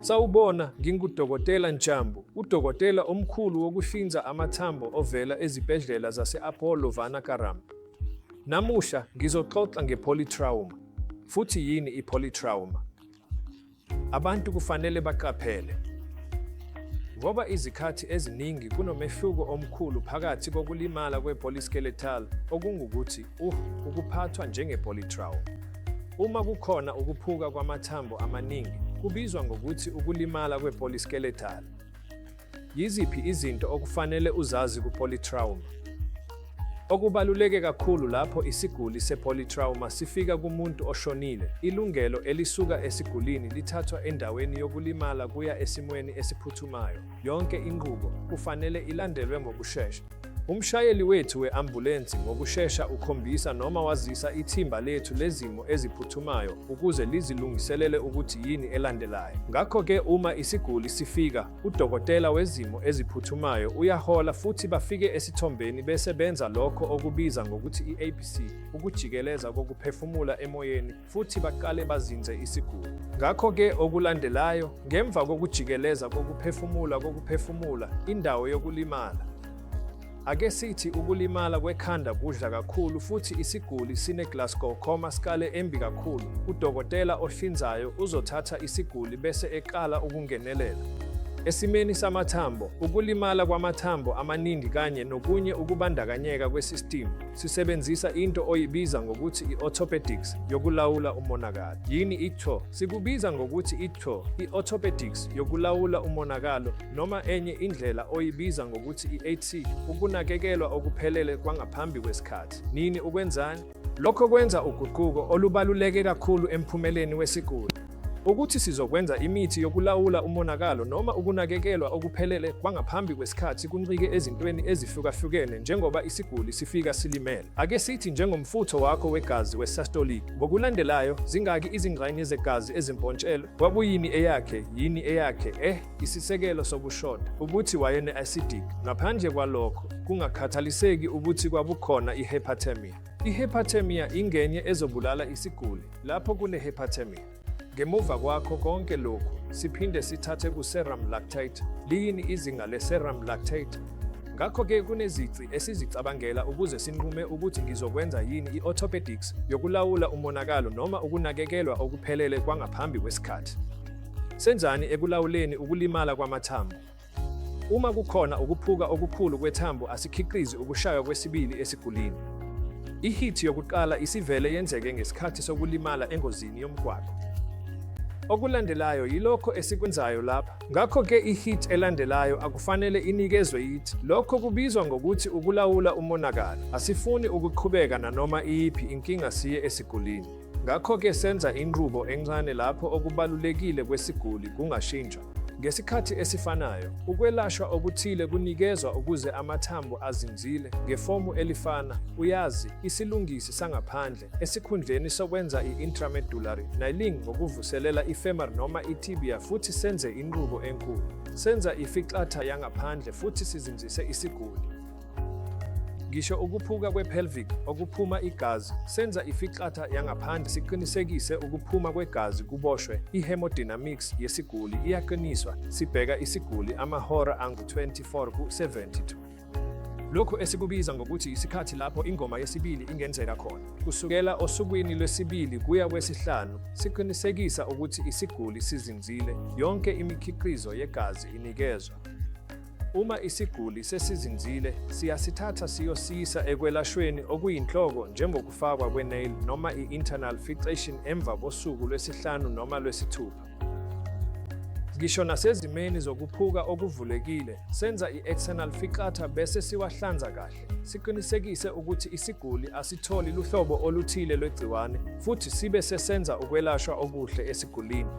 Sawubona, nginguDokotela Ntshambu, udokotela omkhulu wokuhlinza amathambo ovela ezibhedlela zase-Apollo Vanakaram. Namuhla ngizoxoxa nge-polytrauma. Futhi yini i-polytrauma? Abantu kufanele baqaphele ngoba izikhathi eziningi kunomehluko omkhulu phakathi kokulimala kwe-polyskeletal, okungukuthi, ukuphathwa njenge-polytrauma. Uma kukhona ukuphuka kwamathambo amaningi, kubizwa ngokuthi ukulimala kwe-polyskeletal. Yiziphi izinto okufanele uzazi ku-polytrauma? Okubaluleke kakhulu lapho isiguli se-polytrauma sifika kumuntu oshonile, ilungelo elisuka esigulini lithathwa endaweni yokulimala kuya esimweni esiphuthumayo. Yonke inqubo kufanele ilandelwe ngokushesha. Umshayeli wethu we-ambulensi ngokushesha ukhombisa noma wazisa ithimba lethu lezimo eziphuthumayo ukuze lizilungiselele ukuthi yini elandelayo. Ngakho-ke uma isiguli sifika, udokotela wezimo eziphuthumayo uyahola futhi bafike esithombeni bese benza lokho okubiza ngokuthi i-ABC, ukujikeleza kokuphefumula emoyeni, futhi baqale bazinze isiguli. Ngakho-ke okulandelayo, ngemva kokujikeleza kokuphefumula kokuphefumula, indawo yokulimala. Ake sithi ukulimala kwekhanda kudla kakhulu futhi isiguli sine-Glasgow Coma Scale embi kakhulu, udokotela ohlinzayo uzothatha isiguli bese eqala ukungenelela. Esimeni samathambo, ukulimala kwamathambo amaningi kanye nokunye ukubandakanyeka kwesistimu, Sisebenzisa into oyibiza ngokuthi i-orthopedics yokulawula umonakalo. Yini i-TO? Sikubiza ngokuthi i-TO, i-orthopedics yokulawula umonakalo, noma enye indlela oyibiza ngokuthi i-AT, ukunakekelwa okuphelele kwangaphambi kwesikhathi. Nini ukwenzani? Lokho kwenza uguquko olubaluleke kakhulu emphumeleni wesiguli. Ukuthi sizokwenza imithi yokulawula umonakalo noma ukunakekelwa okuphelele kwangaphambi kwesikhathi kuncike ezintweni ezihlukahlukene njengoba isiguli sifika silimele. Ake sithi njengomfutho wakho wegazi we-systolic. Ngokulandelayo, zingaki izingxenye zegazi ezimpontshelwe? Kwakuyini eyakhe? Yini eyakhe? Eh, isisekelo sokushoda. Ukuthi wayene-acidic. Ngaphandle kwalokho, kungakhathaliseki ukuthi kwakukhona i-hyperthermia. I-hyperthermia ingenye ezobulala isiguli. Lapho kune-hyperthermia. Ngemuva kwakho konke lokhu, siphinde sithathe ku-serum lactate. Liyini izinga le-serum lactate? Ngakho-ke kunezici esizicabangela ukuze sinqume ukuthi ngizokwenza yini i-orthopedics yokulawula umonakalo noma ukunakekelwa okuphelele kwangaphambi kwesikhathi. Senzani ekulawuleni ukulimala kwamathambo? Uma kukhona ukuphuka okukhulu kwethambo asikhiqizi ukushaywa kwesibili esigulini. I-hit yokuqala isivele yenzeke ngesikhathi sokulimala engozini yomgwaqo. Okulandelayo yilokho esikwenzayo lapha. Ngakho-ke i-hit elandelayo akufanele inikezwe yithi. Lokho kubizwa ngokuthi ukulawula umonakalo. Asifuni ukuqhubeka nanoma iyiphi inkinga siye esigulini. Ngakho-ke senza inqubo encane lapho okubalulekile kwesiguli kungashintshwa. Ngesikhathi esifanayo, ukwelashwa okuthile kunikezwa ukuze amathambo azinzile, ngefomu elifana, uyazi, isilungisi sangaphandle, esikhundleni sokwenza i-intramedullary nailing ngokuvuselela i-femur noma i-tibia futhi senze inqubo enkulu. Senza i-fixator yangaphandle futhi sizinzise isiguli. Ngisho ukuphuka kwe-pelvic okuphuma igazi, senza i-fixator yangaphandle siqinisekise ukuphuma kwegazi kuboshwe, i-hemodynamics yesiguli iyaqiniswa, sibheka isiguli amahora angu-24 ku-72. Lokhu esikubiza ngokuthi isikhathi lapho ingoma yesibili ingenzeka khona. Kusukela osukwini lwesibili kuya kwesihlanu, siqinisekisa ukuthi isiguli sizinzile, yonke imikhiqizo yegazi inikezwa. Uma isiguli sesizinzile, siyasithatha siyosiyisa ekwelashweni okuyinhloko njengokufakwa kwe-nail noma i-internal fixation emva kosuku lwesihlanu noma lwesithupha. Ngisho nasezimeni zokuphuka okuvulekile, senza i-external fixator bese siwahlanza kahle, siqinisekise ukuthi isiguli asitholi luhlobo oluthile lwegciwane futhi sibe sesenza ukwelashwa okuhle esigulini.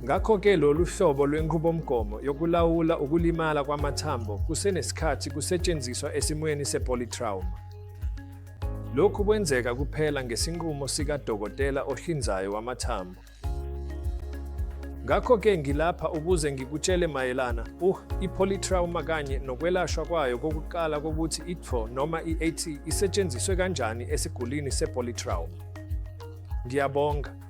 Ngakho-ke lolu hlobo lwenqubomgomo yokulawula ukulimala kwamathambo kusenesikhathi kusetshenziswa esimweni se-polytrauma. Lokhu kwenzeka kuphela ngesinqumo sikadokotela ohlinzayo wamathambo. Ngakho-ke ngilapha ukuze ngikutshele mayelana i-polytrauma kanye nokwelashwa kwayo kokuqala kokuthi i-THO noma i-AT isetshenziswe kanjani esigulini se-polytrauma. Ngiyabonga.